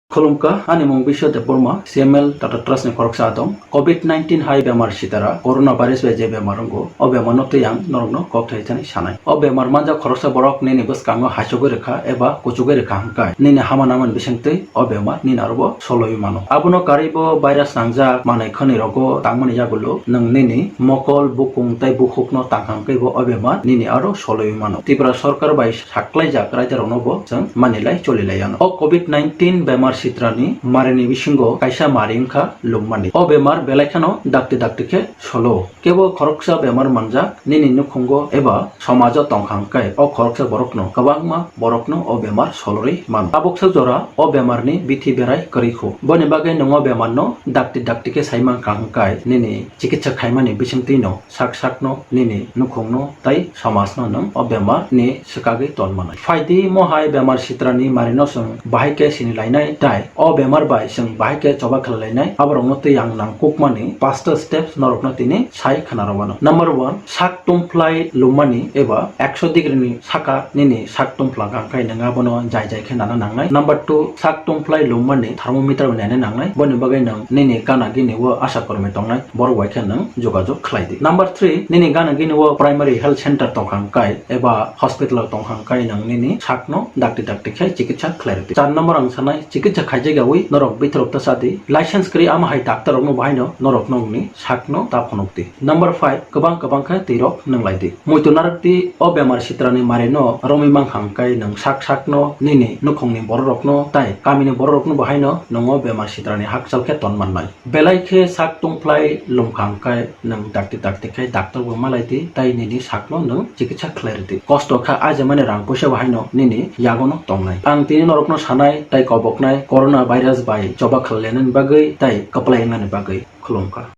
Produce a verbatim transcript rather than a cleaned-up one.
Khulumkha, ani mung Biswa Debbarma, C M L Tata Trust ni khoroksa adong. Covid nineteen hai bemar sitara, corona virus bai je bemar wngo, o bemar no twi ang norok no kok thai thani sanai. O bemar manja khoroksa borok nini bwskango haichogwi rwkha eba kuchugwi rwkha hwnkhe, nini hama naman bisingtwi o bemar nini aro bo soloi mano. Abono karwi bo virus nangjak manai khani rogo tangmani yagulo nwng nini mokol, bukung tei bukhuk no tangkha hwnkhe bo o bemar nini aro soloi mano. Tripura sorkar bai saklaijak raida rokno bo chwng manilai cholilaiyano. O covid nineteen bemar sitrani marini bisingo kaisa mari wngkha lummani. O bemar belai kheno dakti dakti khe solo. Kebo khoroksa bemar manjak nini nukhungo eba somajo tongkha hwnkhe o khoroksa borokno kwbangma borokno o bemar solorwi mano. Tabuksa jora o bemarni bithi berai kwrwi kho. Boni bagwi nwng o bemarno dakti dakti khe sai mankha hwnkhe nini chikitsa khaimani bisingtwino sak sakno nini nukhungno tei somajno nwng o bemar ni swkagwi ton manai. Phaidi mohai bemar sitrani marino chwng bahai khe sini lainai tei o bemar bai chwng bahai khe choba khlai lainai, aborokno twi ang nangkukmani pasta steps norokno tini sai khna rwmano. Number one, sak tungphlai lumani eba ekso degree ni saka nini sak tungphla kha hwnkhe nwng abono jai jai khe nana nangnai. Number two, sak tungphlai lumani thermometer bai naina nangnai. Boni bagwi nwng nini gana gini o asha kormi tongnai borok bai khe nwng jogajog khlai di. Number three, nini gana gini o primary health center tongkha hwnkhe eba hospital o tongkha hwnkhe nwng nini sakno dakti dakti khe chikitsa khlai rwdi. Char number ang sanai, chikitsa khaijak yaui norok bithorok ta cha di. License kwrwi ama hai doctor rokno bahaino norok nokni sakno ta phunuk di. Number five, kwbang kwbang khe twi rok nwnglai di. Muitu narwk di, o bemar sitrani marino romwi mankha hwnkhe nwng sak sakno nini nukhungni bororokno tei kamini bororokno bahaino nwng o bemar sitrani hakchal khe ton mannai. Belai khe sak tungphlai lumkha hwnkhe nwng dakti dakti khe doctor bo malai di tei nini sakno nwng chikitsa khlai rwdi. Kosto kha ajemani rang puisa bahaino nini yagono tongnai. Ang tini norokno sanai tei koboknai corona virus bai choba khlailainani bagwi tei kwplai wngnani bagwi. Khulumkha.